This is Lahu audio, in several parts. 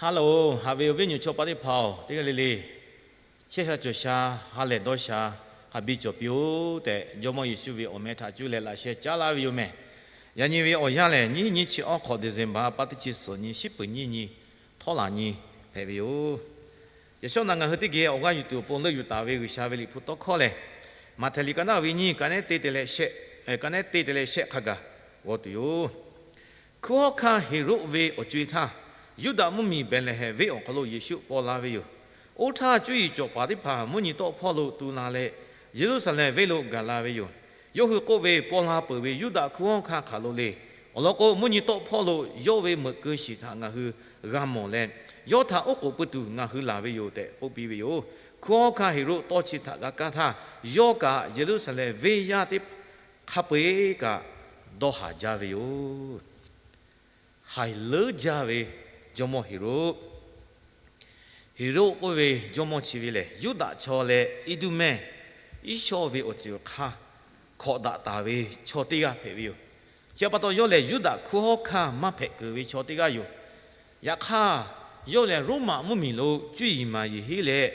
Ha loˬ, haꞈ ve awˬ viˉ awˬ nyi chaw paˍ teˇ hpaˍ-oˬ, teˇ g'aˇ le le chehˇ sha cawˬ sha, ha lehˬ dawˇ sha, hk'a biˇ cawˬ piˇ-oˆ tehꞈ, Jawˇmawˇ Yeˍsuˆ ve awˬ meh htaꞈ cuˇ leh laꞈ sheh caˉ laˇ ve yoˬ mehˬ. Yaꞈ nyi ve awˬ yanˇ lehˬ, nyiˇ hinˉ nyiˇ chi awˉ hk'awꞈ December pa teˇ chi suhˍ nyi, shiˉ peuˍ nyiˇ nyi, htawˇ laˬ nyi hpehꞈ ve yoˬ. Yaꞈ shawˉ naꞈ ngaˬ hui teˇ geh awˬ g'aˇ yuˬ tuˬ awˬ pon leuˆ yuˬ taˍ ve G'uiˬsha ve liꞈ hpu tawˇ hkawˇ lehˬ, Maꞈhtehˍ liꞈ ka naˆ ve nyiˇ, ka nehˉ teˇ te leh shehˆ, ka nehˉ teˇ te leh shehˆ hk'a gaˬ g'aw tuˬ yoˬ. Hkunˉ hawˉ hkanˇ Heˍroˆ ve awˬ co-e htaˇ, Yuˇdaꞈ mvuhˇmiˬ Behˍlehˍhehnˍ venˇ awˬ hk'aw lo Yeˍsuˆ paw la ve yoˬ. Oˇ htaˇ, cuˇ yiˍ cawˬ paˍ teˇ hpaˍ mvuhˇ nyi tawˆ hpawˇ lo tu la leh, Yeˍruˆsaˍlehnˍ venˇ lo gaˬ la ve yoˬ. Yawˇ hui k'oˆ ve, Paw la peuˬ ve Yuˇdaꞈ hkunˉ hawˉ hkanˇ hk'aˬ lo le. Awˬ lawn k'o, mvuhˇ nyi tawˆ hpawˇ lo yawˇ ve meuꞈ keu shiˍ htaꞈ ngaˬ hui g'a mawˬ leh, yawˇ htaꞈ oˉ k'oˍ pui tuˬ ngaˬ hui laˬ ve yoˬ tehꞈ k'oˆ piˇ ve yoˬ. Hkunˉ hawˉ hkanˇ Heˍroˆ tawˇ chi htaꞈ g'a kaˇ htaˇ, yawˇ kaꞈ Yeˍruˆsaˍlehnˍ venˇ yaˇ teˇ hk'a peu-eˬ kaꞈ dawˇ haˍ jaˇ ve yoˬ. Haiˬ leuˉ jaˇ ve jawˇmawˇ Heˍroˆ. Heˍroˆ k'oˆ ve jawˇmawˇ chi ve lehˬ, Yuˇdaꞈ chaw leh Eˇduˇmehˇ Iˉshawˇ ve awˬ ceuˬ awˬ hk'aˇ hkawꞈ daꞈ taˍ ve chaw teˇ g'aˇ hpehꞈ ve yoˬ. Chi pa taw, yawˇ lehˬ Yuˇdaꞈ hkunˉ hawˉ hkanˇ maˇ hpehꞈ keunˍ ve chaw teˇ g'aˇ yoˬ. Yaꞈ hk'aˇ, yawˇ lehˬ Roˉmaꞈ mvuhˇmiˬ lo cuˇ yiˍ maˍ yiˍ henˇ leh,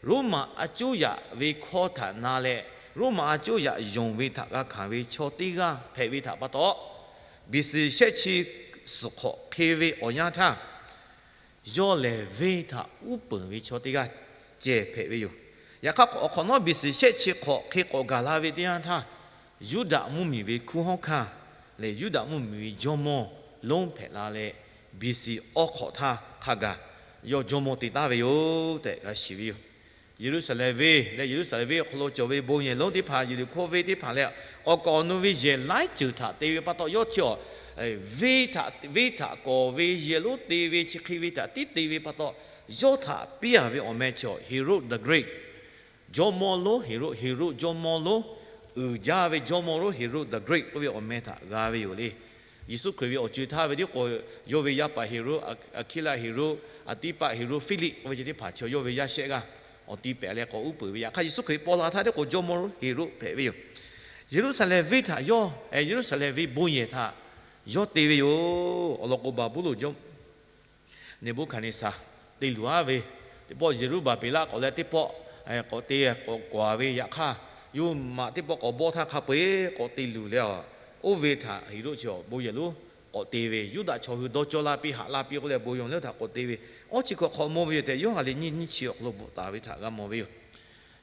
Roˉmaꞈ a cuˉ yaꞈ ve hkawˇ htaꞈ na leh, Roˉmaꞈ a cuˉ yaꞈ yonˍ ve htaꞈ g'a hkanˍ ve chaw teˇ g'aˇ hpehꞈ ve htaꞈ pa taw, B C shehˆ chi suhˍ hk'awꞈ hk'e ve awˬ yanˇ htaˇ, yawˇ lehˬ venˇ htaꞈ uˉ peunˍ ve chaw teˇ g'aˇ ceh hpehꞈ ve yoˬ. Yaꞈ hk'aˇ, awˬ hk'awꞈ nawˉ B C shehˆ chi hk'awꞈ hk'e k'awꞈ gaˬ la ve teˇ yanˇ htaˇ, Yuˇdaꞈ mvuhˇmiˬ ve hkunˉ hawˉ hkanˇ lehˬ, Yuˇdaꞈ mvuhˇmiˬ ve jawˇmawˇ lonˉ hpehꞈ la leh, B C awˉ hk'awꞈ htaˇ hk'a gaˬ yawˇ jawˇmawˇ te taˍ ve yoˬ tehꞈ g'a shiˍ ve yoˬ. Yeˍruˆsaˍlehnˍ venˇ leh Yeˍruˆsaˍlehnˍ venˇ awˬ hk'aw lo cawˬ ve bon yehˬ lonˉ teˇ hpaˍ, Yeˍriˆhkoˇ venˇ teˇ hpaˍ leh, awˬ kaˍ awˬ nu ve yehˬ laiˉ ceuˬ htaꞈ te ve pa taw, yawˇ chi awˬ venˇ htaꞈ, venˇ htaꞈ kawˍ ve yehˬ lonˉ te ve, chi hk'e ve htaꞈ tiˉ te ve pa taw, yawˇ htaꞈ piˇ-a ve awˬ meh chi Herod the Great, jawˇmawˇ lonˉ Heˍroˆ, Heˍroˆ jawˇmawˇ lonˉ, uiˍ jaˇ ve jawˇmawˇ lonˉ Herod the Great k'oˆ ve awˬ meh htaꞈ g'a ve yoˬ le. Yeˍsuˆ Hkriꞈ ve awˬ co-e htaˇ ve tiˉ k'o, yawˇ ve yaˇ paˍ Heˍroˆ, Aˍhkiˇlaˆ Heˍroˆ, Aˍtiˇpaˆ Heˍroˆ, Hpiˇliˆ k'oˆ ve chi teˇ hpaˍ chaw yawˇ ve yaˇ shehˆ g'aˇ awˬ ti pehˍ leh k'awꞈ uˉ peunˍ ve. Yaꞈ hk'aˇ, Yeˍsuˆ Hkriꞈ paw la htaˇ tiˉ k'o, jawˇmawˇ lonˉ Heˍroˆ hpehꞈ ve yoˬ. Yeˍruˆsaˍlehnˍ venˇ htaꞈ yawˇ, Yeˍruˆsaˍlehnˍ ve bon yehˬ htaꞈ yawˇ te ve yoˬ. Awˬ lawn k'o, Baˍbuˍlonˍ jawˇmawˇ Neˍbuˆhkaˍneˍsaˍ te luˬ-aˉ ve, teˇ pawˆ Zeˍruˆbaˍbeˍlaˆ k'awꞈ leh teˇ pawˆ k'awꞈ te k'awꞈ kawˍ ve, yaꞈ hk'aˇ, yawˇ maꞈ teˇ pawˆ k'awꞈ bawˆ htaˇ hk'a peu-eˬ k'awꞈ te luˬ leh, oˇ ve htaꞈ Heˍroˆ chi awˬ bon yehˬ lonˉ k'awꞈ te ve, Yuˇdaꞈ chaw hui dawˇ cawˇ laˇ piˇ haꞈ laˇ piˇ k'oˆ leh, bon yehˬ lonˉ htaꞈ k'awꞈ te ve, awˬ chi hk'awꞈ hk'awꞈ mawˇ ve yoˬ tehꞈ, Yoˇhanˬ liꞈ nyiˇ nyiˇ chi awˬ hk'aw lo bvuhꞈ taˍ ve htaꞈ g'a mawˬ ve yoˬ.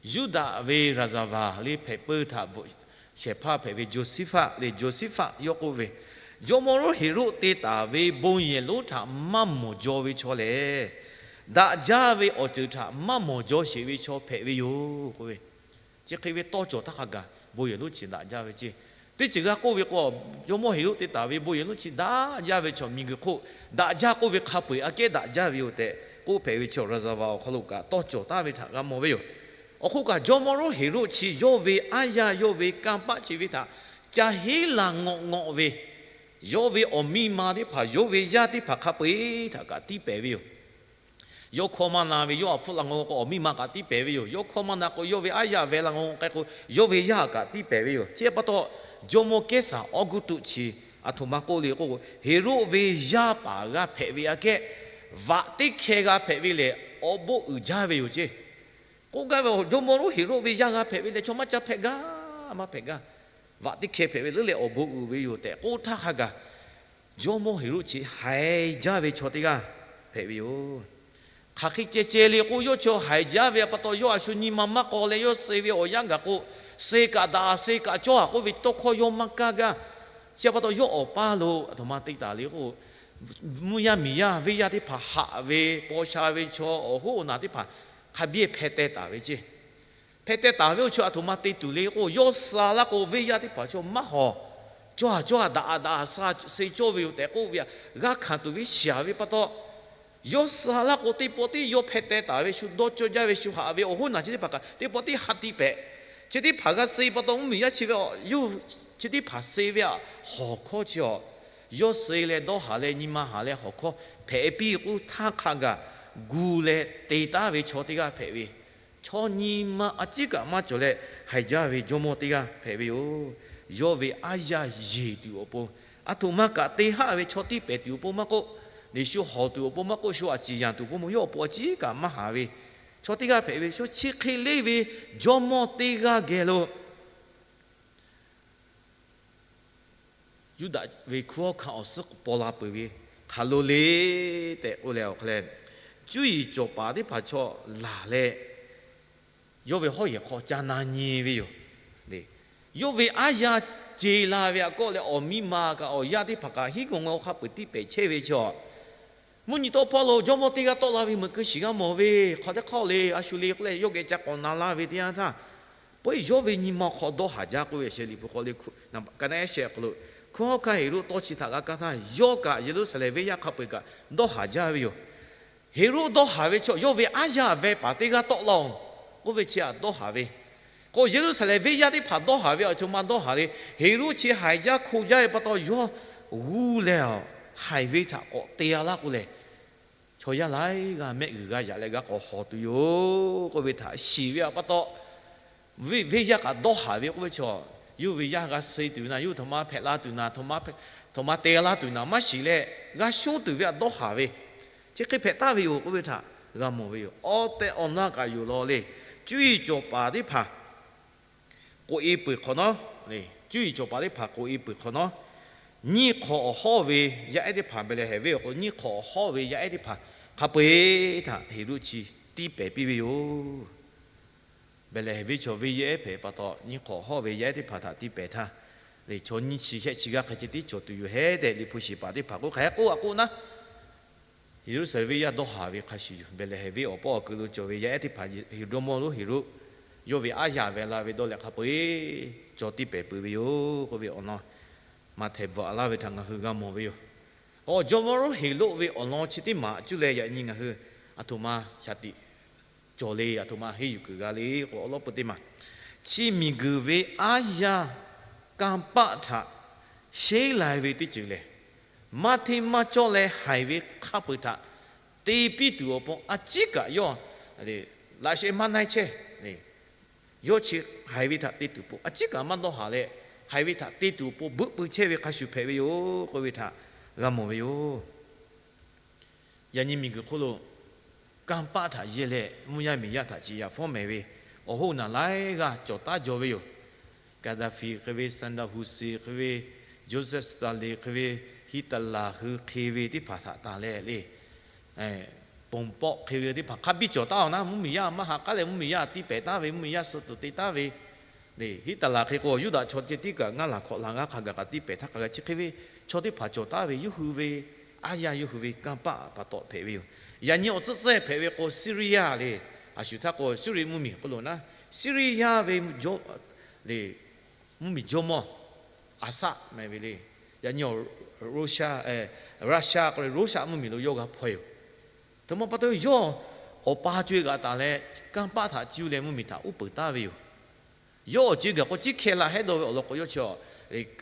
Yuˇdaꞈ ve ရာဇဝင် le hpehꞈ peuˇ htaꞈ bvuhꞈ shehˍ hpaˇ hpehꞈ ve Joˇseˍhpaˆ le, Joˇseˍhpaˆ yawˇ k'oˆ ve, Jawˇmawˇ lonˉ Heˍroˆ te taˍ ve bon yehˬ lonˉ htaꞈ maˇ mawˬ jaw ve chaw lehˬ, daꞈ jaˇ ve awˬ ceuˬ htaꞈ maˇ mawˬ jaw sheˍ ve chaw hpehꞈ ve yoˬ k'oˆ ve. Chi hk'e ve tawˇ cawˬ htaˇ hk'a gaˬ bon yehˬ lonˉ chi daꞈ jaˇ ve ceˇ. Teˇ ceuˬ g'a k'oˆ ve k'o, Jawˇmawˇ Heˍroˆ te taˍ ve bon yehˬ lonˉ chi daꞈ jaˇ ve chaw, miˬguiˬ hk'oˆ daꞈ jaˇ k'oˆ ve hk'a peu-eˬ aꞈ kehˉ daꞈ jaˇ ve yoˬ tehꞈ k'oˆ hpehꞈ ve chaw, ရာဇဝင် awˬ hk'aw lo kaꞈ tawˇ cawˬ taˍ ve htaꞈ g'a mawˬ ve yoˬ. Awˬ hk'oˆ kaꞈ, Jawˇmawˇ lonˉ Heˍroˆ chi yawˇ ve aˉ yaˇ yawˇ ve kanˇ paˆ chi ve htaꞈ ca henˉ la ngawˆ ngawˆ ve, yawˇ ve awˬ miˇ ma teˇ hpaˍ, yawˇ ve yaˇ teˇ hpaˍ hk'a peu-eˬ htaꞈ kaꞈ tiˇ pehˍ ve yoˬ. Yawˇ hkawˇ maˇ na ve, yawˇ aꞈ hpfuhˆ la ngawˆ k'o, awˬ miˇ ma kaꞈ tiˇ pehˍ ve yoˬ. Yawˇ hkawˇ maˇ na k'o, yawˇ ve aˉ yaˇ veh la ngawˆ k'ai k'o, yawˇ ve yaˇ kaꞈ tiˇ pehˍ ve yoˬ. Chi pa taw, jawˇmawˇ Kehˉsaˍ Awˉguˇtuˆ chi aˬ htoꞈ ma k'oˆ le k'o, Heˍroˆ ve yaˇ paˍ g'a hpehꞈ ve aꞈ kehˉ, vaꞈ teˇ hkeh g'a hpehꞈ ve lehˬ, awˬ bon uiˍ jaˇ ve yoˬ ceˇ. K'oˆ gaˇ ve, Jawˇmawˇ lonˉ Heˍroˆ ve yaˇ g'a hpehꞈ ve lehˬ, chaw maˇ ca hpehꞈ gaˇ, maˇ hpehꞈ gaˇ, vaꞈ teˇ hkeh hpehꞈ ve leuˉ leh awˬ bon uiˍ ve yoˬ tehꞈ k'oˆ htaˇ hk'a gaˬ, Jawˇmawˇ Heˍroˆ chi haiˬ jaˇ ve chaw teˇ g'aˇ hpehꞈ ve yoˬ. Hk'aˬ hk'e ceh ceh le k'o, yawˇ chaw haiˬ jaˇ ve pa taw, yawˇ a shu nyi ma maˇ k'aw leh yawˇ suh ve awˬ yanˇ gaˬ k'o, suh kaꞈ daꞈ, suh kaꞈ cawˇ-a k'oˆ ve tawˇ hkawˇ yawˇ maˇ kaˇ gaˇ. Chi pa taw, yawˇ awˬ paˇ lo aˬ htoꞈ ma te taˍ le k'o, mvuhˇ yaˇ miˬ yaˇ venˇ yaˇ teˇ hpaˍ haꞈ ve, paw sha ve chaw awˬ hoˉ awˬ naˬ teˇ hpaˍ hk'a biˇ hpeh teh taˍ ve ceˇ. Hpeh teh taˍ ve awˬ chi aˬ htoꞈ ma te tuˬ le k'o, yawˇ suh laˇ k'o, venˇ yaˇ teˇ hpaˍ chaw maˇ hawˍ, cawˇ-a cawˇ-a daꞈ daꞈ suh suh cawˇ ve yoˬ tehꞈ k'oˆ ve, g'a hkanˍ tuˬ ve shiˍ ve pa taw, yawˇ suh laˇ k'o, teˇ pawˆ tiˉ yawˇ hpeh teh taˍ ve shu dawˇ cawˇ jaˇ ve shu haꞈ ve awˬ hoˉ naˬ chi teˇ hpaˍ kaꞈ teˇ pawˆ tiˉ ha tiˇ pehꞈ. Chi teˇ hpaˍ g'a suh pa taw, mvuhˇmiˬ yaˇ chi ve, yawˇ chi teˇ hpaˍ suh ve aꞈ hawˍ hkawˇ chi awˬ, yawˇ suh leh dawˇ haˍ leh nyi ma haˍ leh hawˍ hkawˇ hpehꞈ piˇ k'oˆ htaˇ hk'a gaˬ, gu leh te taˍ ve chaw teˇ g'aˇ hpehꞈ ve, chaw nyi ma a ciˉ kaꞈ maˇ cawˬ leh haiˬ jaˇ ve jawˇmawˇ teˇ g'aˇ hpehꞈ ve yoˬ. Yawˇ ve aˉ yaˇ yeˬ tuˬ awˬ pon, aˬ htoꞈ ma kaꞈ te haˆ ve chaw tiˇ pehˍ tuˬ awˬ pon maˇ k'oˆ, Yeˍsuˆ hawˬ tuˬ awˬ pon maˇ k'oˆ, shu a ciˍ yanˍ tuˬ awˬ pon maˇ, yawˇ awˬ pon a ciˉ kaꞈ maˇ haˍ ve chaw teˇ g'aˇ hpehꞈ ve, shu chi hk'e leˇ ve jawˇmawˇ teˇ g'aˇ geh lo Yuˇdaꞈ ve hkunˉ hawˉ hkanˇ awˬ suhˉ paw la peuˬ ve hk'aˬ lo le tehꞈ k'oˆ leh awˬ hk'aw leh, cuˇ yiˍ cawˬ paˍ teˇ hpaˍ chaw laˬ leh, yawˇ ve hawˉ yehˬ hk'aw ca na nyi ve yoˬ. Yawˇ ve aˉ yaˇ ce la ve aꞈ kawˆ leh awˬ miˇ ma kaꞈ awˬ yaˇ teˇ hpaˍ kaꞈ hiˉ ngawˬ ngawˬ hk'a peuˬ tiˇ pehˍ chehˇ ve chaw, mvuhˇ nyi tawˆ hpawˇ lo jawˇmawˇ teˇ g'aˇ tawˆ la ve meuꞈ keu shiˍ g'a mawˬ ve, hk'aw teˇ hk'awˇ le, a shu le k'oˆ leh yawˇ geh ca k'awꞈ na laˇ ve teˇ yanˇ htaˇ, peuˬ yawˇ ve nyi ma hk'aw dawˇ haˍ jaˇ k'oˆ ve sheh liꞈ hpu hk'aw le, ka naˆ ehˉ shehˆ hk'aw lo, hkunˉ hawˉ hkanˇ Heˍroˆ tawˇ chi htaꞈ g'a kaˇ htaˇ, yawˇ kaꞈ Yeˍruˆsaˍlehnˍ venˇ yaˇ hk'a peu-eˬ kaꞈ dawˇ haˍ jaˇ ve yoˬ. Heˍroˆ dawˇ haˍ ve chaw, yawˇ ve aˉ yaˇ veh paˍ teˇ g'aˇ tawˆ la-oˬ k'oˆ ve chi htaꞈ dawˇ haˍ ve, k'o Yeˍruˆsaˍlehnˍ venˇ yaˇ teˇ hpaˍ dawˇ haˍ ve awˬ htoꞈ ma dawˇ haˍ le. Heˍroˆ chi haiˬ jaˇ hko jaˇ ve pa taw, yawˇ g'uˇ leh a, haiˬ ve htaꞈ k'awꞈ te-a laˇ k'oˆ leh, chaw yaˇ laiˉ g'aˇ mehˆ g'uiˬ g'a yaꞈ leh g'a k'awꞈ hawˬ tuˬ yoˬ k'oˆ ve htaꞈ shiˍ ve pa taw, venˇ yaˇ kaꞈ dawˇ haˍ ve k'oˆ ve chaw, yawˇ ve yaˇ g'a suh tuˬ naˍ, yawˇ htaꞈ ma hpehꞈ la tuˬ naˍ, htaꞈ ma te-a laˇ tuˬ naˍ maˇ shiˍ leh, g'a shonˇ tuˬ ve htaꞈ dawˇ haˍ ve, chi hk'e hpehꞈ taˍ ve yoˬ k'oˆ ve htaꞈ g'a mawˬ ve yoˬ. Awˬ tehˬ awˬ na kaꞈ yoˬ law le. Cuˇ yiˍ cawˬ paˍ teˇ hpaˍ k'oꞈ-e peuˬ hk'awꞈ nawˉ, cuˇ yiˍ cawˬ paˍ teˇ hpaˍ k'oꞈ-e peuˬ hk'awꞈ nawˉ, nyiˇ hk'awꞈ awˬ hawˉ ve yaˇ ehˉ teˇ hpaˍ Behˍlehˍhehnˍ venˇ awˬ hk'aw lo nyiˇ hk'awꞈ awˬ hawˉ ve yaˇ ehˉ teˇ hpaˍ hk'a peu-eˬ htaꞈ Heˍroˆ chi tiˇ pehˍ piˇ ve yoˬ. Behˍlehˍhehnˍ venˇ chaw venˇ yaˇ ehˉ hpehꞈ pa taw, nyiˇ hk'awꞈ hawˉ ve yaˇ ehˉ teˇ hpaˍ htaꞈ tiˇ pehˍ htaˇ, le chaw nyiˇ chi shehˆ chi g'aˇ hk'e ceh tiˉ cawˬ tuˬ yoˬ hehˉ tehꞈ, liꞈ hpu shiˍ paˍ teˇ hpaˍ k'oˆ hk'a k'oˆ a k'oˆ naˉ, Yeˍruˆsaˍlehnˍ venˇ yaˇ dawˇ haˍ ve hk'a shuˍ yoˬ. Behˍlehˍhehnˍ venˇ awˬ pawˆ awˬ keu lo cawˬ ve yaˇ ehˉ teˇ hpaˍ Heˍroˆ, jawˇmawˇ lonˉ Heˍroˆ, yawˇ ve aˉ yaˇ veh la ve dawˇ leh hk'a peu-eˬ cawˬ tiˇ pehˍ peuˬ ve yoˬ k'oˆ ve awˬ lawn Maꞈhtehˍ bvuhꞈ laˇ ve htaꞈ ngaˬ hui g'a mawˬ ve yoˬ. Awˬ jawˇmawˇ lonˉ Heˍroˆ ve awˬ lawn chi teˇ maˬ cuˇ leh yaꞈ nyi ngaˬ hui aˬ htoꞈ ma shaˍ tiꞈ cawˬ le, aˬ htoꞈ ma henˇ yuˬ kuiˬ g'a le k'o, awˬ lawn peu teˇ maˬ, chi miˬguiˬ ve aˉ yaˇ kanˇ paˆ htaꞈ sheˉ lai ve teˇ ceuˬ lehˬ, maˇ hteˇ maˇ cawˇ leh haiˬ ve hk'a peu-eˬ htaꞈ te piˇ tuˬ awˬ pon a ciˉ kaꞈ yawˇ laꞈ sheh maˇ naiˇ chehˇ. Yawˇ chi haiˬ ve htaꞈ te tuˬ pon a ciˉ kaꞈ maˇ dawˇ haˍ leh, haiˬ ve htaꞈ te tuˬ awˬ pon beuꞈ pui chehˇ ve hk'a shuˍ hpehꞈ ve yoˬ k'oˆ ve htaꞈ g'a mawˬ ve yoˬ. Yaꞈ nyi miˬguiˬ hk'oˆ lo kanˇ paˆ htaꞈ yehˇ leh mvuhˇ yaˇ miˬ yaˇ htaꞈ ciˍ yaꞈ fawˉ mehˍ ve awˬ hoˉ naˬ laiˉ g'aˇ cawˬ taˉ jaw ve yoˬ. Gaddafi hk'e ve, Saddam Hussein hk'e ve, Joseph Stalin hk'e ve, Hitler hui hk'e ve teˇ hpaˍ htaꞈ tanˬ leh le, Pol Pot hk'e ve teˇ hpaˍ hk'a biˇ cawˬ taˉ-oˬ naˉ, mvuhˇ miˬ yaˇ maˇ haꞈ k'aˉ leh mvuhˇ miˬ yaˇ tiˇ pehˍ taˉ ve, mvuhˇ miˬ yaˇ suh tuˬ te taˉ ve, Hitler hk'e k'o Yuˇdaꞈ chaw ceh tiˉ kaꞈ ngaˇ laˬ hkawꞈ laˬ g'aˇ hk'a gaˬ kaꞈ tiˇ pehˍ htaˇ hk'a gaˬ chi hk'e ve chaw teˇ hpaˍ cawˬ taˉ ve, yawˇ hui ve aˉ yaˇ yawˇ hui ve kanˇ paˆ pa taw hpehꞈ ve yoˬ. Yaꞈ nyi awˬ tcuhˉ tcuhˉ hpehꞈ ve k'o, Syria le, a shuˍ htaˇ k'o Syria mvuhˇ miˬ k'oˆ lo naˉ, Syria ve le mvuhˇ miˬ jawˇmawˇ Assad meh ve le. Yaꞈ nyi Russia, Russia k'oˆ leh Russia mvuhˇ miˬ lo yawˇ g'a hpaw-e yoˬ. Htoꞈ ma pa taw yawˇ awˬ pa co-e g'aꞈ taˍ leh kanˇ paˆ htaꞈ cuˇ leh mvuhˇ miˬ htaꞈ uˉ peunˍ taˍ ve yoˬ. Yawˇ awˬ co-e gaˬ k'o ciˉ hkeh la hehˉ dawˇ ve awˬ lawn k'o, yawˇ chi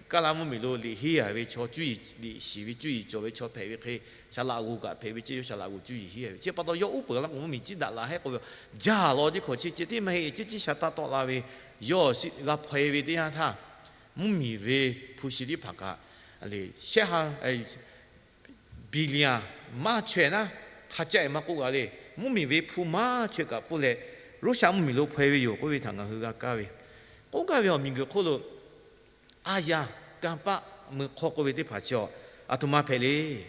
kaˇ laˇ mvuhˇ miˬ lo liꞈ henˇ a ve chaw, cuˇ yiˍ liꞈ shiˍ ve cuˇ yiˍ cawˬ ve chaw hpehꞈ ve hk'e, shaˍ laꞈ g'oˍ kaꞈ hpehꞈ ve ceˇ, yawˇ shaˍ laꞈ g'oˍ cuˇ yiˍ henˇ a ve chi pa taw yawˇ uˉ peunˍ la k'o mvuhˇ miˬ ciˉ daꞈ la hehˉ k'o ve, jaˇ lawˬ teˇ hkawꞈ chi ceh tiˉ maˇ heˆ, ciˉ ciˉ sha taˇ tawˆ la ve, yawˇ g'a hpaw-e ve teˇ yanˇ htaˇ, mvuhˇ miˬ ve hpu shi teˇ hpaˍ kaꞈ, shehˆ ha billion maˇ chaweh naˉ, hk'a caˆ-e maˇ k'oˆ g'a le. Mvuhˇ miˬ ve hpu maˇ chaweh kaꞈ pfuhˇ leh, Russia mvuhˇ miˬ lo hpaw-e ve yoˬ k'oˆ ve htaꞈ ngaˬ hui g'a kaˇ ve. K'oˆ gaˇ ve awˬ miˬguiˬ hk'oˆ lo aˉ yaˇ kanˇ paˆ mui hk'awˇ k'oˆ ve teˇ hpaˍ chi a, aˬ htoꞈ ma hpehꞈ le.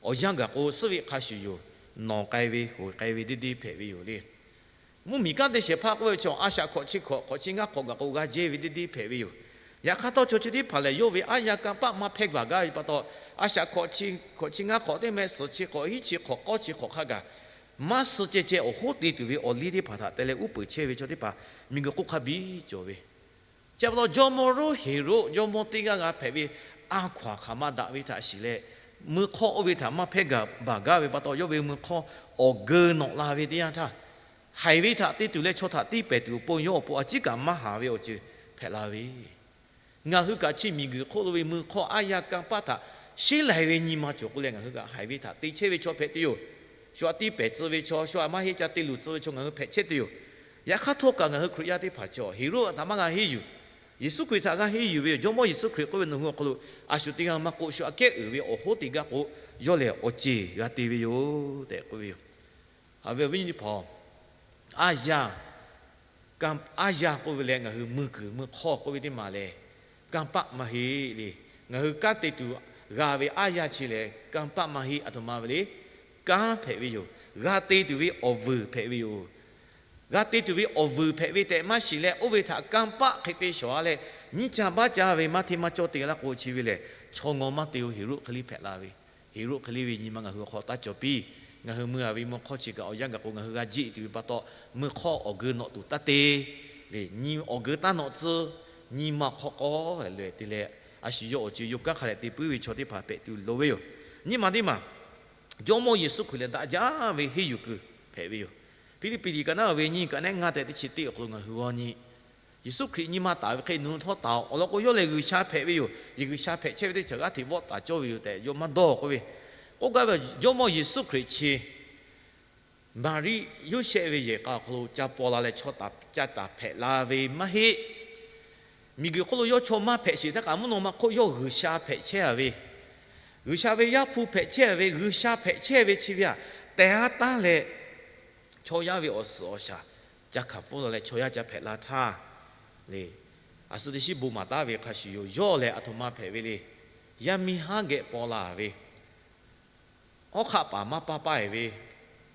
Awˬ yanˇ gaˬ k'o suhˉ ve hk'a shuˍ yoˬ. Nawˬ k'ai ve hoꞈ k'ai ve deˇ deˇ hpehꞈ ve yoˬ le. Mvuhˇ miˬ kanˉ te shehˍ hpaˇ k'oˆ ve chi a shaꞈ hkawꞈ chi hkawꞈ, hkawꞈ chi ngaˇ hkawꞈ gaˬ k'o g'a jehˇ ve deˇ deˇ hpehꞈ ve yoˬ. Yaꞈ hk'aˇ htawˇ chaw chi teˇ hpaˍ lehˬ, yawˇ ve aˉ yaˇ kanˇ paˆ maˇ hpehˇ baˬ gaˇ ve pa taw, a shaꞈ hkawꞈ chi hkawꞈ, chi ngaˇ hkawꞈ teˇ meh suhˍ chi hkawꞈ, hiˉ chi hkawꞈ, k'awˇ chi hkawꞈ hk'a gaˬ maˇ suh ceh ceh awˬ hoˉ te tuˬ ve awˬ liˇ teˇ hpaˍ htaꞈ te leh uˉ peunˍ chehˇ ve chaw teˇ hpaˍ miˬguiˬ hk'oˆ hk'a biˇ cawˬ ve. Chi pa taw jawˇmawˇ lonˉ Heˍroˆ jawˇmawˇ teˇ g'aˇ g'a hpehꞈ ve a hkaw-anˬ hk'aˬ ma daꞈ ve htaꞈ shiˍ leh, mui hk'awˇ oˇ ve htaꞈ maˇ hpehˇ gaˬ baˬ gaˇ ve pa taw, yawˇ ve mui hk'awˇ awˬ geu nawꞈ la ve teˇ yanˇ htaˇ, haiˬ ve htaꞈ te tuˬ leh chaw htaꞈ tiˇ pehˍ tuˬ awˬ pon yawˇ awˬ pon a ciˉ kaꞈ maˇ haˍ ve awˬ ceuˬ hpehꞈ la ve. Ngaˬ hui kaꞈ chi miˬguiˬ hk'oˆ lo ve mui hk'awˇ aˉ yaˇ kanˇ paˆ htaꞈ sheˉ lai ve nyi ma cawˬ k'oˆ leh, ngaˬ hui kaꞈ haiˬ ve htaꞈ te chehˇ ve chaw hpehꞈ tuˬ yoˬ. Shu aꞈ tiˇ pehˍ tcuh ve chaw, shu aꞈ maˇ heˆ ca te luˬ tcuh ve chaw ngaˬ hui hpehꞈ chehˇ tuˬ yoˬ. Yaꞈ hk'aˇ htawˇ kaꞈ ngaˬ hui Hkriꞈ yaˇ teˇ hpaˍ chi Heˍroˆ htaꞈ maˇ g'a henˇ yuˬ. Yeˍsuˆ Hkriꞈ htaꞈ g'a henˇ yuˬ ve yoˬ. Jawˇmawˇ Yeˍsuˆ Hkriꞈ k'oˆ ve, nawˬ hui awˬ hk'aw lo a shu teˇ g'aˇ maˇ k'oˆ shu, aꞈ kehˉ uiˍ ve awˬ hoˉ teˇ g'aˇ k'o, yawˇ lehˬ awˬ ceˬ g'a te ve yoˬ tehꞈ k'oˆ ve yoˬ. Haꞈ ve awˬ viˉ nyi teˇ hpaˍ-oˬ, aˉ yaˇ, aˉ yaˇ k'oˆ ve leh ngaˬ hui mui kuiˬ mui hk'awˇ k'oˆ ve teˇ maˬ lehˬ, kanˇ paˆ maˇ heˆ le. Ngaˬ hui kanˉ te tuˬ g'a ve aˉ yaˇ chi lehˬ, kanˇ paˆ maˇ heˆ. Aˬ htoꞈ ma ve le, kanˉ hpehꞈ ve yoˬ. G'a te tuˬ ve awˬ vuiˬ hpehꞈ ve yoˬ. G'a te tuˬ ve awˬ vuiˬ hpehꞈ ve tehꞈ maˇ shiˍ leh, oˇ ve htaꞈ kanˇ paˆ hk'e te shawˍ-a leh, nyiˇ ca baˆ ca ve maˇ hteˇ maˇ cawˇ te laˇ k'o, chi ve lehˬ chaw ngaw maˇ te-o. Heˍroˆ hk'e le hpehꞈ la ve, Heˍroˆ hk'e le ve nyi ma ngaˬ hui awˬ hk'aw taˇ cawˬ piˇ. Ngaˬ hui mui-a ve mui hk'awˇ chi kaꞈ awˬ yanˇ gaˬ k'o, ngaˬ hui g'a jeˆ tuˬ ve pa taw, mui hk'awˇ awˬ geu nawꞈ tuˬ taˇ te le. Nyi awˬ geu taˇ nawꞈ tcuh, nyi ma hk'aw k'awˇ loꞈ-e te leh, a shu yawˇ awˬ co-e yoˬ kanˉ hk'a dehꞈ te puiˉ ve chaw teˇ hpaˍ hpehꞈ tuˬ loˍ ve yoˬ. Nyi ma teˇ maˬ, Jawˇmawˇ Yeˍsuˆ Hkriꞈ lehˬ daꞈ jaˇ ve henˇ yuˬ kuiˬ hpehꞈ ve yoˬ. Hpiˇliˇpiˆ liꞈ ka naˉ ve nyiˇ kaꞈ neˉ ngaˇ tehꞈ teˇ chi teˇ awˬ hk'aw lo ngaˬ hui g'aw nyi, Yeˍsuˆ Hkriꞈ nyi ma taˍ ve hk'e nawˬ hui htawˇ taˍ-oꞈ. Awˬ lawn k'o, yawˇ lehˬ G'uiˬsha hpehꞈ ve yoˬ. Yeˬ G'uiˬsha hpehꞈ chehˇ ve teˇ ceuˬ g'aˇ hteꞈ vawˆ taˍ cawˇ ve yoˬ tehꞈ yawˇ maˇ dawˇ k'oˆ ve. K'oˆ gaˇ ve, Jawˇmawˇ Yeˍsuˆ Hkriꞈ chi Maˍriˆ Yoˇsehꞈ ve yehˬ k'a awˬ hk'aw lo ca paw la leh chaw taˍ ca taˍ hpehꞈ la ve maˇ heˆ. Miˬguiˬ hk'oˆ lo yawˇ chaw maˇ hpehꞈ sheˍ htaˇ kaꞈ, mvuhˇ naw ma hk'oˆ yawˇ G'uiˬsha hpehꞈ chehˇ-a ve, G'uiˬsha ve Yaˇ hpu hpehꞈ chehˇ-a ve, G'uiˬsha hpehꞈ chehˇ ve chi ve htaꞈ tehˬ-a taˉ leh, chaw yaˇ ve awˬ suhˍ awˬ shaˍ ca hkanˍ pfuhˇ la leh chaw yaˇ ca hpehꞈ la htaˇ le, a suh teˇ shiˉ bon maˍ taˉ ve hk'a shuˍ yoˬ. Yawˇ lehˬ aˬ htoꞈ ma hpehꞈ ve le. Yaˇ miˇ haˉ geh paw la ve, hawˉ hk'aˆ paˍ maˇ paˇ paˇ-e ve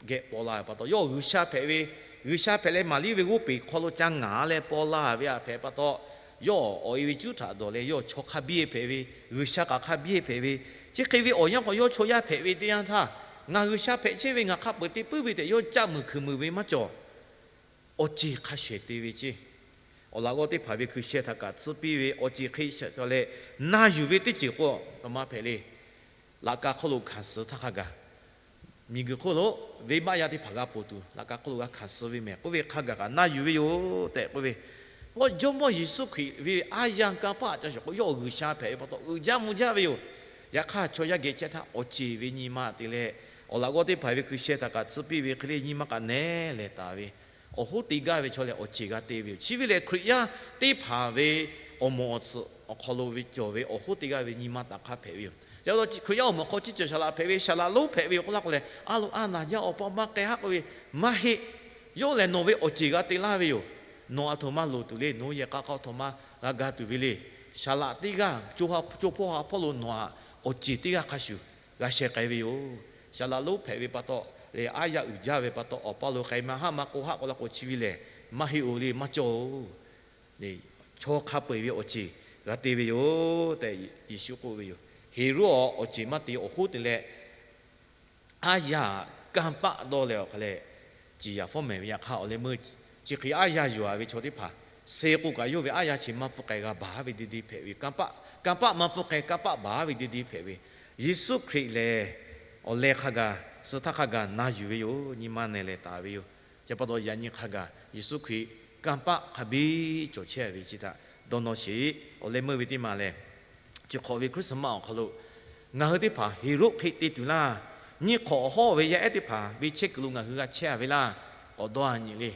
geh paw la ve pa taw, yawˇ G'uiˬsha hpehꞈ ve, G'uiˬsha hpehꞈ leh Maˍriˆ ve g'oˇ peˬ hk'aw lo ca ngaˍ leh paw la ve htaꞈ hpehꞈ pa taw, yawˇ awˬ e ve cuˉ htaꞈ dawˬ leh yawˇ chaw hk'a biˇ hpehꞈ ve, G'uiˬsha kaꞈ hk'a biˇ hpehꞈ ve, chi hk'e ve awˬ yanˇ k'o yawˇ chaw yaˇ hpehꞈ ve teˇ yanˇ htaˇ, ngaˬ G'uiˬsha hpehꞈ chehˇ ve, ngaˬ hk'a peuˬ te puiˉ ve tehꞈ yawˇ caˆ muiˬ hkui muiˬ ve maˇ cawˬ. Awˬ ceˬ hk'a shehˍ te ve ceˇ. Awˬ laꞈ g'awˇ teˇ hpaˍ ve hkui sheh htaꞈ kaꞈ tcuh piˇ ve awˬ ceˬ hk'e shehˍ taˍ leh, na yuˬ ve teˇ ceuˬ k'o, aˬ htoꞈ ma hpehꞈ le. Laꞈ ka hk'oˆ lo hkanˍ suh htaˇ hk'a gaˬ, miˬguiˬ hk'oˆ lo venˇbaˆ yaˇ teˇ hpaˍ g'a ponˬ tuˬ, laꞈ ka hk'oˆ lo g'a hkanˍ suh ve mehˍ k'oˆ ve hk'a gaˬ kaꞈ na yuˬ ve yoˬ tehꞈ k'oˆ ve. K'o Jawˇmawˇ Yeˍsuˆ Hkriꞈ ve aˉ yaˇ kanˇ paˆ ca shawˍ k'o, yawˇ G'uiˬsha hpehꞈ ve pa taw uiˍ jaˇ mvuh jaˇ ve yoˬ. Yaꞈ hk'aˇ chaw yaˇ geh chehˇ htaˇ awˬ ceˬ ve nyi ma te leh, awˬ laꞈ g'awˇ teˇ hpaˍ ve hkui sheh htaꞈ kaꞈ tcuh piˇ ve hk'e le nyi ma kaꞈ nehˉ lehˬ taˍ ve, awˬ hoˉ te gaˇ ve chaw lehˬ awˬ ceˬ g'a te ve yoˬ. Chi ve lehˬ Hkriꞈ yaˇ teˇ hpaˍ ve awˬ moˍ awˬ tsuhꞈ awˬ hk'aw lo ve cawˬ ve awˬ hoˉ te gaˇ ve nyi ma taꞈ hk'a hpehꞈ ve yoˬ. Yaꞈ hk'aˇ Hkriꞈ yaˇ awˬ moˍ hk'aw chi ceuˬ saˍ laꞈ hpehꞈ ve, saˍ laꞈ lonˉ hpehꞈ ve yoˬ k'oˆ laˇ k'o lehˬ, a loꞈ a naˍ jaˇ awˬ pa maˇ k'ai haˆ k'oˆ ve maˇ heˆ. Yawˇ lehˬ nawˬ ve awˬ ceˬ g'a te laˇ ve yoˬ. Nawˬ aˬ htoꞈ ma loˍ tuˬ le, nawˬ hui yehˬ k'a k'aw aˬ htoꞈ ma g'a ga tuˬ ve le. Saˍ laꞈ teˇ g'aˇ, co ha co hpawˇ ha hpawˇ lo nawˬ htaꞈ awˬ ceˬ teˇ g'aˇ hk'a shuˍ g'a sheh k'ai ve yoˬ. Saˍ laꞈ lonˉ hpehꞈ ve pa taw leh, aˉ yaˇ uiˍ jaˇ ve pa taw, awˬ pa lo k'ai ma haˆ ma k'o haˆ k'oˆ laˇ k'o chi ve lehˬ, maˇ heˆ-oˬ le, maˇ cawˇ-oˬ. Chaw hk'a peu-eˬ ve awˬ ceˬ g'a te ve yoˬ tehꞈ Yeˍsuˆ k'oˆ ve yoˬ. Heˍroˆ awˬ ceˬ maˇ te awˬ hoˉ te leh, aˉ yaˇ kanˇ paˆ dawˇ leh awˬ hk'a leh, ciˍ yaˍ fawˉ mehˍ ve yaꞈ hk'aˇ awˬ leh meuˇ chi hk'e aˉ yaˇ yuˬ-a ve chaw teˇ hpaˍ, suh k'o kaꞈ yawˇ ve aˉ yaˇ chi maˇ pfuhˇ k'ai g'a baˬ ve de de hpehꞈ ve, kanˇ paˆ maˇ pfuhˇ k'ai kanˇ paˆ baˬ ve de de hpehꞈ ve, Yeˍsuˆ Hkriꞈ lehˬ awˬ leh hk'a gaˬ, suh htaˇ hk'a gaˬ na yuˬ ve yoˬ. Nyi ma nehˬ lehˬ taˍ ve yoˬ. Chi pa taw yaꞈ nyi hk'a gaˬ Yeˍsuˆ Hkriꞈ kanˇ paˆ hk'a biˇ cawˬ chehˇ ve chi htaꞈ dawˇ nawˇ sheˍ. Awˬ leh meuˇ ve teˇ maˬ lehˬ, chi hk'awꞈ ve Christmas awˬ hk'aw lo ngaˬ hui teˇ hpaˍ Heˍroˆ hk'e te tuˬ laˇ. Nyiˇ hk'awꞈ awˬ hawˉ ve yaˇ ehˉ teˇ hpaˍ ve chehˇ kuiˬ lo ngaˬ hui g'a chehˇ-a ve laˇ k'awꞈ dawˇ-a nyi le.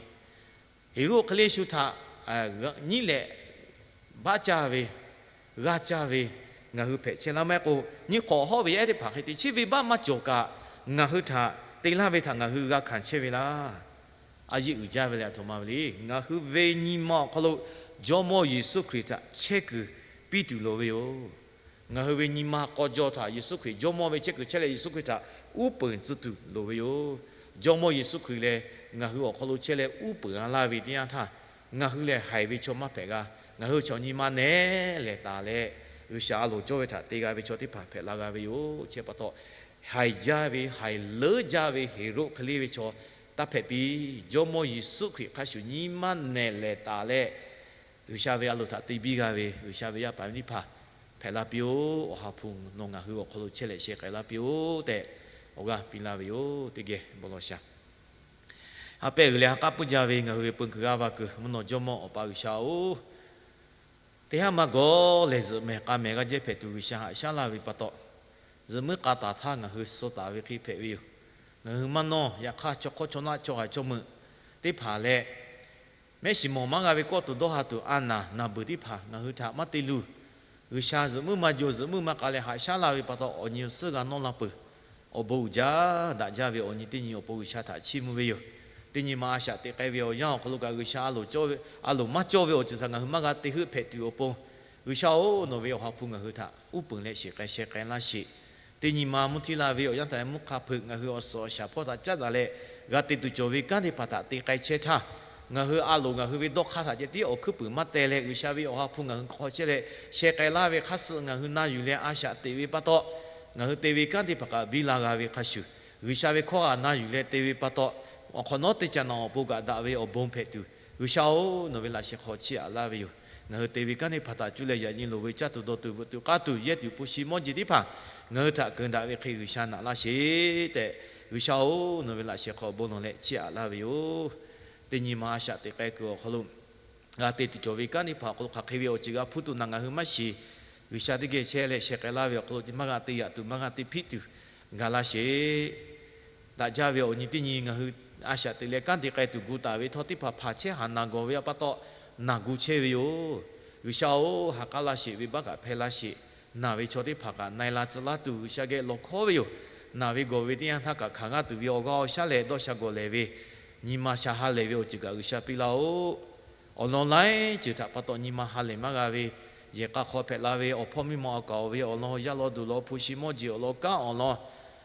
Heˍroˆ hk'e le shu htaꞈ nyiˉ leh baˆ caˇ ve, g'aˇ caˇ ve ngaˬ hui hpehꞈ chehˇ laˇ. Maˇ heˆ k'o, nyiˇ hk'awꞈ hawˉ ve yaˇ ehˉ teˇ hpaˍ hk'e te chehˇ ve baˆ maˇ cawˬ kaꞈ, ngaˬ hui htaꞈ te laˇ ve htaꞈ ngaˬ hui g'a hkanˍ chehˇ ve laˇ. A yeˇ uiˍ jaˇ ve leh aˬ htoꞈ ma ve le. Ngaˬ hui ve nyi ma awˬ hk'aw lo Jawˇmawˇ Yeˍsuˆ Hkriꞈ htaꞈ chehˇ kuiˬ piˇ tuˬ loˍ ve yoˬ. Ngaˬ hui ve nyi ma k'aw jaw htaꞈ Yeˍsuˆ Hkriꞈ Jawˇmawˇ ve chehˇ kuiˬ chehˇ leh Yeˍsuˆ Hkriꞈ htaꞈ uˉ peunˍ tcuh tuˬ loˍ ve yoˬ. Jawˇmawˇ Yeˍsuˆ Hkriꞈ lehˬ ngaˬ hui awˬ hk'aw lo chehˇ leh uˉ peunˍ-a laˇ ve teˇ yanˇ htaˇ, ngaˬ hui lehˬ haiˬ ve chaw maˇ hpehꞈ g'a. Ngaˬ hui chaw nyi ma nehˉ lehˬ taˍ leh, G'uiˬsha a loˍ cawˇ ve htaꞈ te g'a ve chaw teˇ hpaˍ hpehꞈ la g'a ve yoˬ. Chi pa taw, haiˬ jaˇ ve haiˬ leuˉ jaˇ ve Heˍroˆ hk'e le ve chaw taˇ hpehꞈ piˇ. Jawˇmawˇ Yeˍsuˆ Hkriꞈ hk'a shuˍ nyi ma nehˬ lehˬ taˍ leh, G'uiˬsha ve a loˍ htaꞈ te biˇ g'a ve G'uiˬsha ve yaˇ paˍ ve teˇ hpaˍ hpehꞈ la piˇ-oˆ. Awˬ ha hpu nawˬ ngaˬ hui awˬ hk'aw lo chehˇ leh sheh k'ai la piˇ-oˆ tehꞈ, awˬ g'aˇ piˇ laˇ ve yoˬ. Teˇ geh bon lawˬ shaˍ. Ha pehˇ g'uiˬ leh ha k'aˉ puiˉ jaˇ ve ngaˬ hui ve peu kuiˬ g'aˇ va kuiˬ mvuhˇ naw Jawˇmawˇ Awˬ pa G'uiˬsha-oˬ, teˇ haˉ maˇ gawˬ lehˬ zuhꞈ mehˬ k'a mehˬ g'a jehˇ hpehꞈ tuˬ G'uiˬsha haꞈ shaˉ laˇ ve pa taw, zuhꞈ muiˉ k'a taˍ htaˇ ngaˬ hui suh taˍ ve hk'e hpehꞈ ve yoˬ. Ngaˬ hui maˇ nawˇ. Yaꞈ hk'aˇ, chaw hk'awˇ chaw naˆ chaw haiˬ chaw meuꞈ teˇ hpaˍ leh, mehˆ shiˍ mawˬ maˇ g'a ve kawˆ tuˬ dawˇ ha tuˬ a naˬ naˬ beuˬ teˇ hpaˍ ngaˬ hui htaꞈ maˇ te luˬ. G'uiˬsha zuhꞈ muiˉ maˇ jaw, zuhꞈ muiˉ maˇ k'ai leh haꞈ shaˉ laˇ ve pa taw, awˬ nyi awˬ suhˉ g'a nawˇ la peuˬ. Awˬ bon uiˍ jaˇ daꞈ jaˇ ve awˬ nyi teˇ nyi awˬ pon G'uiˬsha htaꞈ chiˇ mvuh ve yoˬ. Teˇ nyi ma a shaꞈ teꞈ k'ai ve awˬ yanˇ awˬ hk'aw lo kaꞈ G'uiˬsha a loˍ cawˇ ve, a loˍ maˇ cawˇ ve awˬ ceuˬ htaꞈ ngaˬ hui maˇ g'a te heuˆ hpehꞈ tuˬ awˬ pon, G'uiˬsha-oˬ, nawˬ ve Awˬ ha hpu ngaˬ hui htaꞈ uˉ peunˍ leh sheˍ k'ai sheh k'ai laˇ sheˍ. Teˇ nyi ma mvuhˇ htiˇ la ve awˬ yanˇ htaꞈ mvuhˇ hk'a hpeuꞈ ngaˬ hui awˬ suhˍ awˬ shaˍ hpawˇ htaꞈ caˉ daꞈ leh, g'a te tuˬ cawˬ ve kanˉ teˇ hpaˍ htaꞈ te k'ai chehˇ htaˇ, ngaˬ hui a loˍ ngaˬ hui ve dawˇ hk'aˇ htaꞈ ceh tiˉ awˬ hkuiˉ puiˍ maˇ teh leh, G'uiˬsha ve Awˬ ha hpu ngaˬ hui hk'aw chehˇ leh sheh k'ai laˇ ve hk'aˇ suh ngaˬ hui na yuˬ leh a shaꞈ teꞈ ve pa taw, ngaˬ hui te ve kanˉ teˇ hpaˍ kaꞈ biˇ la g'a ve hk'a shuˍ, G'uiˬsha ve hkawˇ g'a na yuˬ leh te ve pa taw, awˬ hk'awꞈ nawˉ teˇ ca naˬ awˬ pon kaꞈ daꞈ ve awˬ bon hpehꞈ tuˬ, G'uiˬsha-oˬ, nawˬ ve laꞈ sheh hk'aw chiˇ aꞈ laˇ ve yoˬ. Ngaˬ hui te ve kanˉ teˇ hpaˍ htaꞈ cuˇ leh yaꞈ nyi loˍ ve caˇ tuˬ dawˬ tuˬ veuꞈ tuˬ k'aˇ tuˬ yehˇ tuˬ hpu shi mawˇ jeˬ teˇ hpaˍ ngaˬ hui htaꞈ keunˍ daꞈ ve hk'e G'uiˬsha naꞈ laˇ sheˍ tehꞈ, G'uiˬsha-oˬ, nawˬ ve laꞈ sheh hk'aw bon lawˬ leh chiˇ aꞈ laˇ ve yoˬ. Teˇ nyi ma a shaꞈ teꞈ k'ai kuiˬ awˬ hk'aw lo g'a te tuˬ cawˬ ve kanˉ teˇ hpaˍ awˬ hk'aw lo hk'aˬ hk'e ve awˬ ceuˬ g'a hpuˇ tuˬ naˬ ngaˬ hui maˇ shiˍ. G'uiˬsha teˇ geh chehˇ leh sheh k'ai laˇ ve awˬ hk'aw lo maˇ g'a te yaꞈ tuˬ, maˇ g'a te hpiˆ tuˬ gaˬ laˇ sheˍ. Daꞈ jaˇ ve awˬ nyi teˇ nyi ngaˬ hui a shaꞈ teꞈ leh kanˉ te k'ai tuˬ gu taˍ ve htawˇ teˇ hpaˍ hpaˍ chehˇ haˍ naˬ gawˬ ve pa taw naˬ gu chehˇ ve yoˬ. G'uiˬsha-oˬ, ha k'aˉ laˇ sheˍ, venˇbaˆ kaꞈ hpehˇ laˇ sheˍ. Naˬ ve chaw teˇ hpaˍ kaꞈ na e la tcuh laˇ tuˬ G'uiˬsha geh lawˬ hkawˉ ve yoˬ. Naˬ ve gawˬ ve teˇ yanˇ htaˇ kaꞈ hkanˍ g'aˇ tuˬ ve awˬ g'aˇ awˬ shaˉ leh dawˇ sha gawˬ lehˬ ve, nyi ma sha ha lehˬ ve awˬ ceuˬ kaꞈ G'uiˬsha piˇ laˇ-oˆ. Awˬ lawn laiˉ ceuˬ htaꞈ pa taw nyi ma ha lehˬ maˇ g'a ve, yehˬ k'a hk'aw hpehꞈ la ve awˬ hpawˇ miˇ ma awˬ kaˍ awˬ ve awˬ lawn, yaˇ lawn duˬ lawn, hpu shi mawˇ jeˬ awˬ lawn, kanˉ awˬ lawn,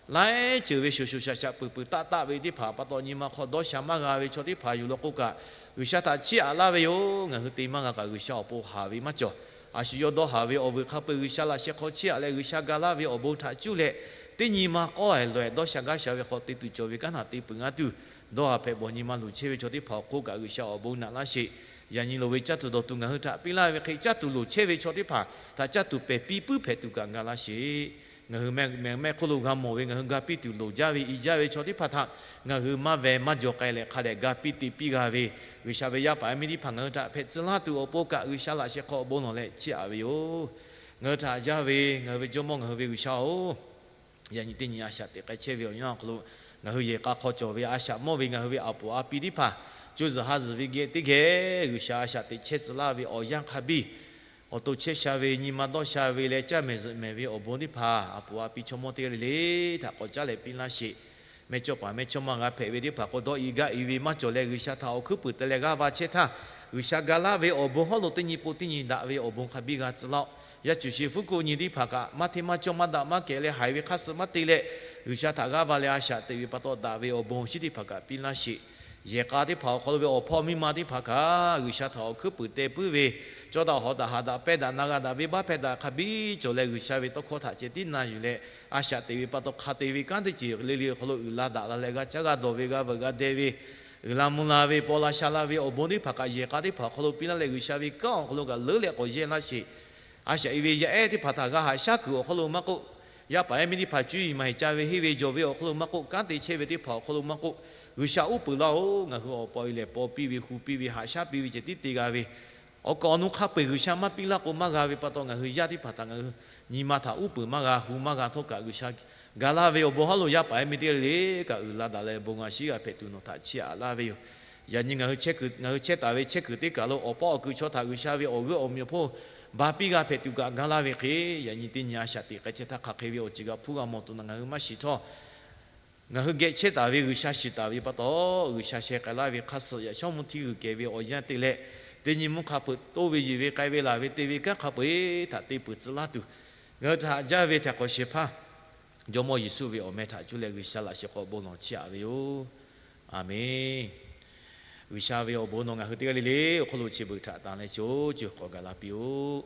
laiˉ ceuˬ ve shoˍ shoˍ shaꞈ shaꞈ peuˬ peuˬ taˆ taˆ ve teˇ hpaˍ pa taw nyi ma hk'aw dawˇ sha maˇ g'a ve chaw teˇ hpaˍ yuˬ law k'o kaꞈ, G'uiˬsha htaꞈ chiˇ aꞈ laˇ ve yoˬ. Ngaˬ hui te maˇ g'a kaꞈ G'uiˬsha awˬ pon haˍ ve maˇ cawˬ. A shu yawˇ dawˇ haˍ ve awˬ vuiˬ hk'a peu-eˬ G'uiˬsha laꞈ sheh hk'aw chiˇ aꞈ leh G'uiˬsha ga laˇ ve awˬ bon htaꞈ cuˇ leh, teˇ nyi ma k'awˇ ehˍ lawˬ ehˍ dawˇ sha gaˇ sha ve hk'aw te tuˬ cawˬ ve kanˉ htaꞈ te peuˬ ngaˇ tuˬ, dawˇ haˍ hpehꞈ bawˬ nyi ma luˬ chehˇ ve chaw teˇ hpaˍ awˬ hk'oˆ kaꞈ G'uiˬsha awˬ bon naꞈ laˇ sheˍ. Yaꞈ nyi loˍ ve caˇ tuˬ dawˬ tuˬ ngaˬ hui htaꞈ piˇ laˇ ve hk'e, caˇ tuˬ loˍ chehˇ ve chaw teˇ hpaˍ htaꞈ caˇ tuˬ pehˬ piˇ puiˉ hpehꞈ tuˬ kaꞈ ga laˇ sheˍ. Ngaˬ hui mehˆ mehˆ hk'oˆ lo g'a mawˬ ve, ngaˬ hui ga piˇ tuˬ loˍ jaˇ ve i jaˇ ve chaw teˇ hpaˍ htaꞈ ngaˬ hui maˇ veh maˇ jaw k'ai leh hk'a dehꞈ ga piˇ te piˇ g'a ve, G'uiˬsha ve yaˇ paˍ yaˇ miˇ teˇ hpaˍ ngaˬ hui htaꞈ hpehꞈ tcuh laˇ tuˬ awˬ pon kaꞈ G'uiˬsha laꞈ sheh hk'aw awˬ bon lawˬ leh chiˇ aꞈ ve yoˬ. Ngaˬ hui htaꞈ jaˇ ve ngaˬ hui ve Jawˇmawˇ ngaˬ hui ve G'uiˬsha-oˬ, yaꞈ nyi teˇ nyi a shaꞈ teꞈ k'ai chehˇ ve awˬ yanˇ awˬ hk'aw lo, ngaˬ hui yehˬ k'a hk'aw cawˬ ve a shaꞈ mawˇ ve ngaˬ hui ve a puˍ a pi teˇ hpaˍ, co zuhˬ ha zuhˬ ve geh teˇ geh G'uiˬsha a shaꞈ teꞈ chehˇ tcuh laˇ ve awˬ yanˇ hk'a biˇ, awˬ to chehˇ sha ve, nyi ma dawˇ sha ve leh caˇ mehˍ zuhꞈ mehˍ ve awˬ bon teˇ hpaˍ a puˍ a pi chaw mawˇ teˇ g'aˇ le le htaꞈ k'awꞈ caˉ leh piˇ laˇ sheˍ. Mehˇ cawˇ paˍ mehˇ cawˇ ma g'a hpehꞈ ve teˇ hpaˍ k'o, dawˇ i gaˇ i ve maˇ cawˬ leh G'uiˬsha htaꞈ awˬ hkuiˉ puiˍ te leh g'aˇ va chehˇ htaˇ, G'uiˬsha ga laˇ ve awˬ bon hawˉ lo teˇ nyi po teˇ nyi daꞈ ve awˬ bon hk'a biˇ g'a tcuh laˇ-oˆ. Yaˇ cuˬ shi fuˉ ko nyi teˇ hpaˍ kaꞈ maˇ hteˇ maˇ cawˇ maˇ daꞈ maˇ kehˬ leh haiˬ ve hk'aˇ suh maˇ te leh, G'uiˬsha htaꞈ g'aˇ va leh a shaꞈ teꞈ ve pa taw daꞈ ve awˬ bon awˬ shinˉ teˇ hpaˍ kaꞈ piˇ laˇ sheˍ. Yehˬ k'a teˇ hpaˍ awˬ hk'aw lo ve awˬ hpawˇ miˇ ma teˇ hpaˍ kaꞈ G'uiˬsha htaꞈ awˬ hkuiˉ puiˍ te puiˉ ve, cawˇ daꞈ hawˍ daꞈ haꞈ daꞈ pehnˇ daꞈ na g'a daꞈ venˇbaˆ hpehˇ daꞈ hk'a biˇ cawˬ leh G'uiˬsha ve tawˇ hkawˇ htaꞈ ceh tiˉ na yuˬ leh a shaꞈ teꞈ ve pa taw hk'a te ve kanˉ teˇ ceuˬ le le awˬ hk'aw lo uiˍ la daꞈ la leh g'a caˉ g'a dawˬ ve g'a veuꞈ g'a deh ve, uiˍ la mvuh la ve paw la sha la ve awˬ bon teˇ hpaˍ kaꞈ yehˬ k'a teˇ hpaˍ awˬ hk'aw lo piˇ laˇ leh G'uiˬsha ve kanˉ awˬ hk'aw lo kaꞈ leuˉ leh k'awꞈ yehˇ laˇ sheˍ. A shaꞈ i ve yaˇ ehˉ teˇ hpaˍ htaꞈ g'a haꞈ shaˉ kuiˬ awˬ hk'aw lo maˇ k'oˆ, yaˇ paˍ yaˇ miˇ teˇ hpaˍ cuˇ yiˍ maˬ heˍ ca ve henˇ ve jawˬ ve awˬ hk'aw lo maˇ k'oˆ, kanˉ te chehˇ ve teˇ hpaˍ awˬ hk'aw lo maˇ k'oˆ, G'uiˬsha uˉ peunˍ laˇ-oˬ. Ngaˬ hui awˬ pa e lehˬ paw piˇ ve hu piˇ ve haꞈ shaˉ piˇ ve ceh tiˉ te g'a ve, awˬ kaˍ awˬ nu hk'a peu-eˬ G'uiˬsha maˇ piˇ laˇ k'o maˇ g'a ve pa taw ngaˬ hui yaˇ teˇ hpaˍ htaꞈ ngaˬ hui nyi ma htaꞈ uˉ peunˍ maˇ g'a hu maˇ g'a htawˇ kaꞈ G'uiˬsha ga laˇ ve awˬ bon hawˉ lo yaˇ paˍ yaˇ miˇ teˇ g'aˇ le le kaꞈ uiˍ la daꞈ leh bon g'a shiˉ g'a hpehꞈ tuˬ nawˬ htaꞈ chiˇ aꞈ laˇ ve yoˬ. Yaꞈ nyi ngaˬ hui chehˇ kuiˬ, ngaˬ hui chehˇ taˍ ve chehˇ kuiˬ teˇ kaˬ lo awˬ paw awˬ kuiˬ chaw htaꞈ G'uiˬsha ve awˬ g'euˆ awˬ meuꞈ awˬ hponˇ ba piˇ g'a hpehꞈ tuˬ kaꞈ ga laˇ ve hk'e, yaꞈ nyi teˇ nyi a shaꞈ teꞈ k'ai chehˇ htaˇ hk'aˬ hk'e ve awˬ ceuˬ g'a hpuˇ g'a mawˬ tuˬ naˬ ngaˬ hui maˇ shiˍ htawˇ, ngaˬ hui geh chehˇ taˍ ve G'uiˬsha shiˍ taˍ ve pa taw, G'uiˬsha sheh k'ai laˇ ve hk'aˇ suh yaꞈ shawˉ mvuhˇ htiˇ g'uiˬ kehˬ ve awˬ yanˇ te leh, teˇ nyi mvuhˇ hk'a peu-eˬ toˇ ve yeˬ ve k'ai ve laˬ ve te ve kanˉ hk'a peu-eˬ htaꞈ te peuˬ tcuh laˇ tuˬ, ngaˬ hui htaꞈ jaˇ ve htaꞈ k'awꞈ shehˍ hpaˇ Jawˇmawˇ Yeˍsuˆ ve awˬ meh htaꞈ cuˇ leh G'uiˬsha laꞈ sheh hk'aw bon lawˬ chiˇ aꞈ ve yoˬ. Aˬmenˍ. G'uiˬsha ve awˬ bon nawˬ ngaˬ hui teˇ g'aˇ le le awˬ hk'aw lo chi beuꞈ htaꞈ tanˬ leh co co k'awꞈ gaˬ la piˇ-oˆ.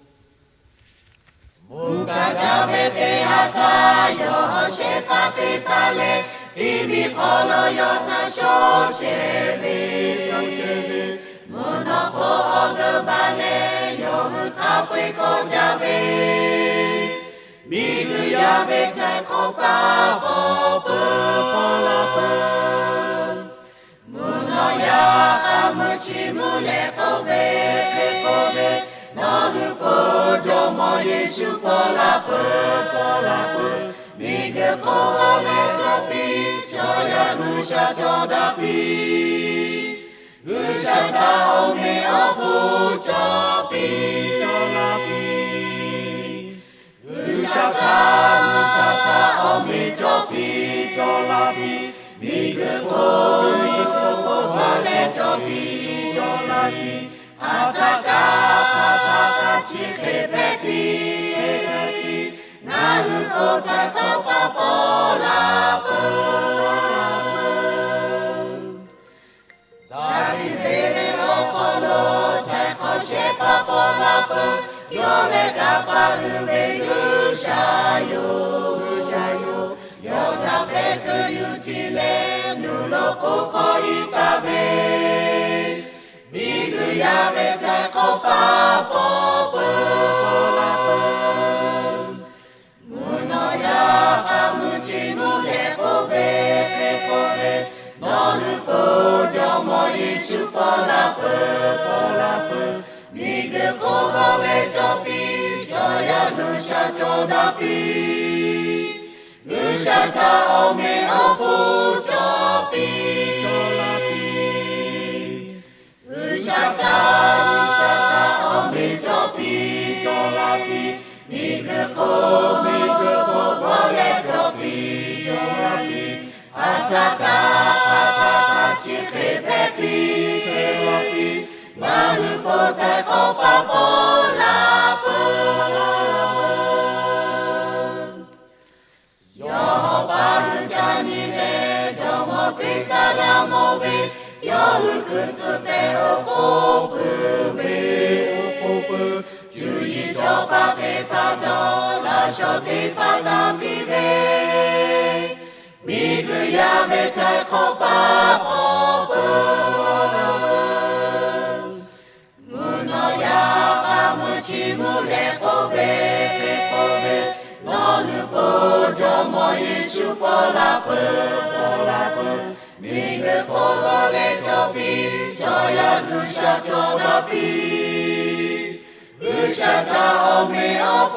Mvuhˇ kaꞈ caˇ ve teˇ ha htaˇ yawˇ shehˍ hpaˇ teˇ hpaˍ lehˬ, iˉ miˬ hk'aw lo yawˇ htaꞈ shawˉ chehˇ ve, shawˉ chehˇ ve, mvuhˇ naw hk'oˆ awˬ g'euˆ baˬ leh yawˇ hui hk'a peu-eˬ kawˆ jaˇ ve, miˬguiˬ yaˇ ve htaiˍ hk'awꞈ paˇ paw peuˬ paw la peuˬ. Mvuhˇ naw yaˇ k'a meuˇ chi mvuhˇ leh k'oˆ ve, k'oˆ ve, Nawˬ hui po Jawˇmawˇ Yeˍsuˆ paw la peuˬ, paw la peuˬ. Miˬguiˬ hk'oˆ lo leh cawˇ piˇ, chaw yaˇ hui sha cawˇ daꞈ piˇ. G'uiˬsha htaꞈ awˬ meꞈ awˬ hponˇ cawˬ piˇ, cawˬ laˇ piˇ. G'uiˬsha htaꞈ, G'uiˬsha htaꞈ awˬ meꞈ cawˬ piˇ, cawˬ laˇ piˇ. Miˬguiˬ hk'oˆ, miˬguiˬ hk'oˆ g'aw leh cawˬ piˇ, cawˬ laˇ piˇ. Hk'aˬ htaˆ kaꞈ, hk'aˬ htaˆ kaꞈ chi hk'e hpehꞈ piˇ. Ngaˬ hui k'o htaiˍ hk'awꞈ paˆ pawˆ la peuˬ. Daˍviˆ ve venˇ awˬ hk'aw lo htaiˍ hk'awꞈ shehˍ paˆ pawˆ la peuˬ. Yawˇ lehˬ kanˇ paˆ uiˍ ve G'uiˬsha yoˬ, G'uiˬsha yoˬ. Yawˇ htaꞈ pehˉ keu yuˬ tiˉ leh, nuˬ loꞈ k'oˍ hk'aw iˉ taˍ ve miˬguiˬ yaˇ ve htaiˍ hk'awꞈ paˆ pawˆ peuˬ. Mvuhˇ naw yaˇ k'a mvuhˇ chi mvuhˇ leh k'oˆ ve, k'oˆ ve, Nawˬ hui po Jawˇmawˇ Yeˍsuˆ paw la peuˬ, paw la peuˬ. Miˬguiˬ hk'oˆ g'aw leh cawˬ piˇ, chaw yaˇ G'uiˬsha cawˬ daꞈ piˇ. G'uiˬsha htaꞈ awˬ meꞈ awˬ hponˇ cawˬ piˇ, cawˬ laˇ piˇ. G'uiˬsha htaꞈ, G'uiˬsha htaꞈ awˬ meꞈ cawˬ piˇ, cawˬ laˇ piˇ. Miˬguiˬ hk'oˆ, miˬguiˬ hk'oˆ g'aw leh cawˬ piˇ, cawˬ laˇ piˇ. Hk'aˬ htaˆ kaꞈ, hk'aˬ htaˆ kaꞈ chi hk'e hpehꞈ piˇ, hpehꞈ laˇ piˇ. Ngaˬ hui po htaiˍ hk'awꞈ paˆ pawˆ la peuˬ. Yawˇ hawˉ paˇ hui ca nyi leh, Jawˇmawˇ Hkriꞈ htaꞈ yaꞈ mawˬ ve, yawˇ hui hkui tcuh tehꞈ awˬ hk'oˆ puiˉ ve, awˬ hk'oˆ puiˉ. Cuˇ yiˍ chaw paˍ teˇ hpaˍ htawˇ, laꞈ shawˍ teˇ hpaˍ tanˇ piˇ ve, miˬguiˬ yaˇ ve htaiˍ hk'awꞈ paˆ pawˆ peuˬ. Mvuhˇ naw yaˇ k'a mvuhˇ chi mvuhˇ leh k'oˆ ve, k'oˆ ve, Nawˬ hui po Jawˇmawˇ Yeˍsuˆ paw la peuˬ, paw la peuˬ. Miˬguiˬ hk'oˆ g'aw leh cawˬ piˇ, chaw yaˇ G'uiˬsha cawˬ daꞈ piˇ. G'uiˬsha htaꞈ awˬ meꞈ awˬ